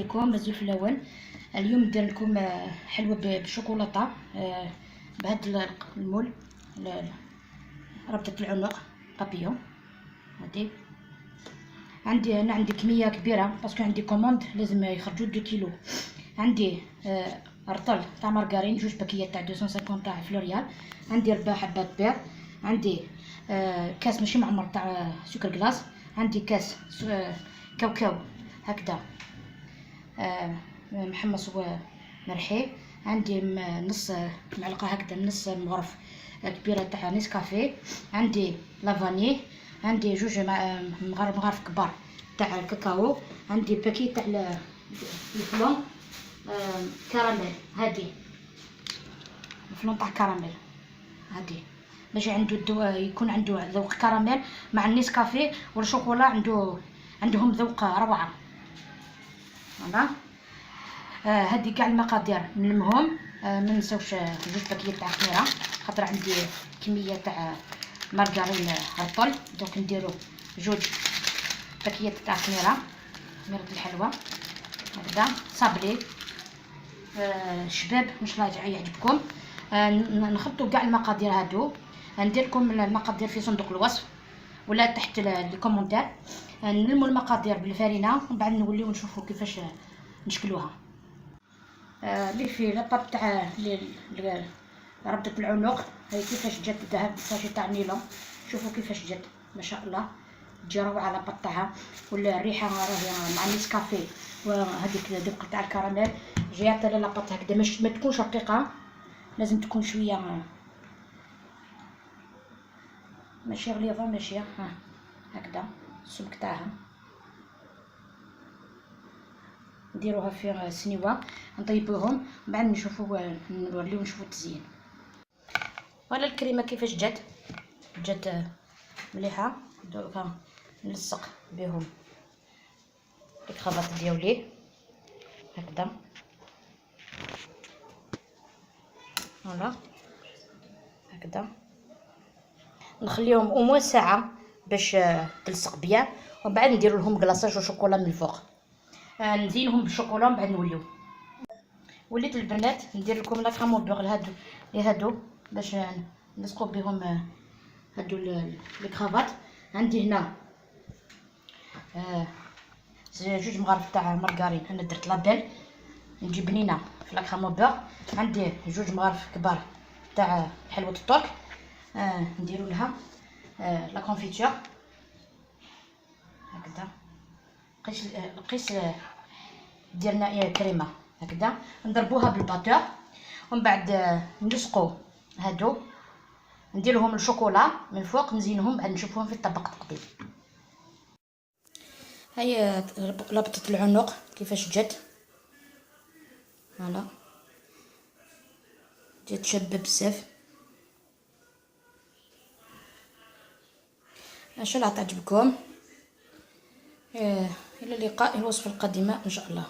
عليكم مازال في الاول. اليوم ندير لكم حلوة بالشوكولاته بهذا ال moule، ربطه العنق بابيون. هادي عندي انا، عندي كمية كبيرة parce que عندي commande لازم يخرجوا 2 كيلو. عندي رطل تاع مارغرين، جوج باكيات تاع 250 تاع فلوريال، عندي 4 حبات بيض، عندي كاس ماشي معمر تاع سكر glace، عندي كاس كاوكاو هكذا محمص ومرحي، عندي نص معلقه هكذا، نص مغرف كبيرة تاع نسكافيه، عندي la vanille، عندي جوج مغارف كبار تاع الكاكاو، عندي paquet تاع ال flan كراميل، هادي ال flan تاع كراميل هادي باش عنده يكون عنده ذوق كراميل مع النسكافيه والشوكولا، عندهم ذوق روعه. voilà هادي كاع المقادير نلمهم. ما ننساوش جوج باكيات تاع خميره خاطر عندي كمية تاع مارغرين رطل، donc نديرو جوج باكيات تاع خميره، خميره الحلوى هكذا صابلي. شباب ان شاء الله يعجبكم. نخلطوا كاع المقادير هادو، ندير لكم المقادير في صندوق الوصف ولا تحت les commentaires. نلموا المقادير بالفرينه ومن بعد نوليو نشوفوا كيفاش نشكلوها. les filles، la pâte تاع ربطة العنق هاي كيفاش جات، الذهب sachet تاع نيلون، شوفوا كيفاش جات ما شاء الله، تجي روعه la pâte تاعها والريحه راهي مع نسكافيه وهذيك الذوق تاع الكراميل جاية la pâte هكذا، ما تكونش رقيقه، لازم تكون شوية ماشي غليظة ماشي ها هكذا السمك تاعها. نديروها في سنيوه نطيبوهم من بعد نشوفوا نوليو نشوفوا التزيين. voilà الكريمة كيفاش جات، جات مليحة. دوكا نلصق بهم les cravates ديالي هكذا. voilà هكذا نخليهم au moins ساعة باش تلصق bien، ومن بعد نديرو لهم glaçage و chocolat من الفوق. نزينهم بالشوكولا ومن بعد نوليو. وليت البنات ندير لكم la crème au beurre لهادو لهادو باش نلصقو بهم هادو les cravates. عندي هنا جوج مغارف تاع مارغرين، انا درت لابيل نجي بنينه في la crème au beurre. عندي جوج مغارف كبار تاع حلوة الترك، نديرو لها la confiture هكذا قيس قيس ديرنا كريمة هكذا، نضربوها بال batteur ومن بعد نلصقو هادو، نديرلهم الشوكولا من فوق، نزينهم بعد نشوفوهم في الطبق التقديم. هيا ربطة العنق كيفاش جات، voilà جات شابه بزاف. ان شاء الله تعجبكم. الى اللقاء الوصفة القادمة ان شاء الله.